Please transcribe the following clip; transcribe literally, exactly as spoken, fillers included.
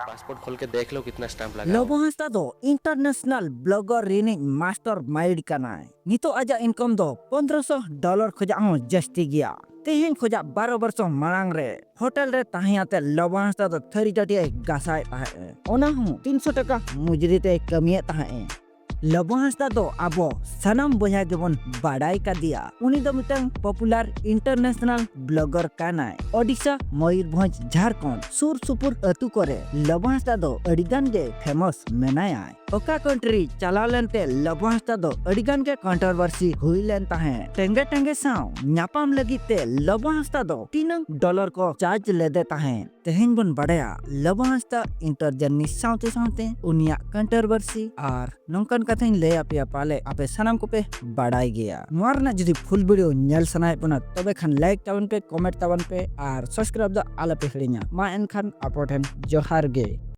Passport खोल के देख लो कितना स्टैंप लगा। ᱞᱚᱵᱚ ᱦᱟᱸᱥᱫᱟ ᱫᱚ ᱤᱱᱴᱟᱨᱱᱮᱥᱱᱟᱞ ᱵᱞᱚᱜᱟᱨ ᱨᱤᱱᱤᱡ ᱢᱟᱥᱴᱟᱨ ᱢᱟᱭᱤᱱᱰ ᱠᱟᱱᱟᱭ᱾ ᱱᱤᱛᱚᱜ ᱟᱡᱟᱜ ᱤᱱᱠᱟᱢ ᱫᱚ ᱯᱚᱱᱫᱽᱨᱚᱥᱚ ᱰᱚᱞᱟᱨ ᱠᱷᱚᱡᱟᱜ ᱦᱚᱸ ᱡᱟᱹᱥᱛᱤ ᱜᱮᱭᱟ᱾ ᱛᱮᱦᱮᱧ ᱠᱷᱚᱡᱟᱜ ᱵᱟᱨᱚ ᱵᱚᱨᱥᱚ ᱢᱟᱲᱟᱝ ᱨᱮ ᱦᱳᱴᱮᱞ ᱨᱮ ᱛᱟᱦᱮᱸ ᱟᱛᱮ ᱞᱚᱵᱚ ᱦᱟᱸᱥᱫᱟ ᱫᱚ ᱛᱷᱟᱹᱨᱤ ᱴᱟᱹᱴᱤᱭᱟᱹ ᱜᱟᱥᱟᱭᱮᱫ ᱛᱟᱦᱮᱸᱫ, ᱚᱱᱟ ᱦᱚᱸ ᱛᱤᱱᱥᱚ ᱴᱟᱠᱟ ᱢᱩᱡᱽᱨᱤ ᱛᱮᱭ ᱠᱟᱹᱢᱤᱭᱮᱫ ᱛᱟᱦᱮᱸᱫ᱾ ᱞᱚᱵᱚ ᱦᱟᱸᱥᱫᱟ ᱫᱚ ᱟᱵᱚ ᱥᱟᱱᱟᱢ ᱵᱚᱭᱦᱟ ᱜᱮᱵᱚᱱ ᱵᱟᱰᱟᱭ ᱠᱟᱫᱮᱭᱟ᱾ ᱩᱱᱤ ᱫᱚ ᱢᱤᱫᱴᱟᱝ ᱯᱚᱯᱩᱞᱟᱨ ᱤᱱᱴᱟᱨᱱᱮᱥᱱᱟᱞ ᱵᱞᱚᱜᱟᱨ ᱠᱟᱱᱟᱭ᱾ ᱳᱰᱤᱥᱟ, ᱢᱚᱭᱩᱨᱵᱷᱚᱸᱡᱽ, ᱡᱷᱟᱲᱠᱷᱚᱸᱰ ᱥᱩᱨ ᱥᱩᱯᱩᱨ ᱟᱹᱛᱩ ᱠᱚᱨᱮ ᱞᱚᱵᱚ ᱦᱟᱸᱥᱫᱟ ᱫᱚ ᱟᱹᱰᱤ ᱜᱟᱱ ᱜᱮ ᱯᱷᱮᱢᱟᱥ ᱢᱮᱱᱟᱭᱟ᱾ ᱚᱠᱟ ᱠᱟᱱᱴᱨᱤ ᱪᱟᱞᱟᱣ ᱞᱮᱱᱛᱮ ᱞᱚᱵᱚ ᱦᱟᱸᱥᱫᱟ ᱫᱚ ᱟᱹᱰᱤ ᱜᱟᱱ ᱜᱮ ᱠᱚᱱᱴᱨᱳᱵᱷᱟᱨᱥᱤ ᱦᱩᱭ ᱞᱮᱱ ᱛᱟᱦᱮᱸᱫ᱾ ᱴᱮᱸᱜᱮ ᱴᱮᱸᱜᱮ ᱥᱟᱶ ᱧᱟᱯᱟᱢ ᱞᱟᱹᱜᱤᱫ ᱛᱮ ᱞᱚᱵᱚ ᱦᱟᱸᱥᱫᱟ ᱫᱚ ᱛᱤᱱᱟᱹᱝ ᱰᱚᱞᱟᱨ ᱠᱚ ᱪᱟᱨᱡᱽ ᱞᱮᱫᱮ ᱛᱟᱦᱮᱸᱫ? ᱛᱮᱦᱮᱧ ᱵᱚᱱ ᱵᱟᱰᱟᱭᱟ ᱞᱚᱵᱚ ᱦᱟᱸᱥᱫᱟ ᱤᱱᱴᱟᱨ ᱡᱟᱨᱱᱤ ᱥᱟᱶᱛᱮ ᱥᱟᱶᱛᱮ ᱩᱱᱤᱭᱟᱜ ᱠᱚᱱᱴᱨᱳᱵᱷᱟᱨᱥᱤ ᱟᱨ ᱱᱚᱝᱠᱟᱱ ᱠᱟᱛᱷᱟᱧ ᱞᱟᱹᱭ ᱟᱯᱮᱭᱟ, ᱯᱟᱞᱮ ᱟᱯᱮ ᱥᱟᱱᱟᱢ ᱠᱚᱯᱮ ᱵᱟᱰᱟᱭ ᱜᱮᱭᱟ᱾ ᱱᱚᱣᱟ ᱨᱮᱱᱟᱜ ᱡᱩᱫᱤ ᱯᱷᱩᱞ ᱵᱷᱤᱰᱤᱭᱳ ᱧᱮᱞ ᱥᱟᱱᱟᱭᱮᱫ ᱵᱚᱱᱟ, ᱛᱚᱵᱮ ᱠᱷᱟᱱ ᱞᱟᱭᱤᱠ ᱛᱟᱵᱚᱱ ᱯᱮ, ᱠᱚᱢᱮᱱᱴ ᱛᱟᱵᱚᱱ ᱯᱮ ᱟᱨ ᱥᱟᱵᱥᱠᱨᱟᱭᱤᱵ ᱫᱚ ᱟᱞᱚᱯᱮ ᱦᱤᱲᱤᱧᱟ᱾ ᱢᱟ ᱮᱱᱠᱷᱟᱱ ᱟᱯᱚ ᱴᱷᱮᱱ ᱡᱚᱦᱟᱨ ᱜᱮ᱾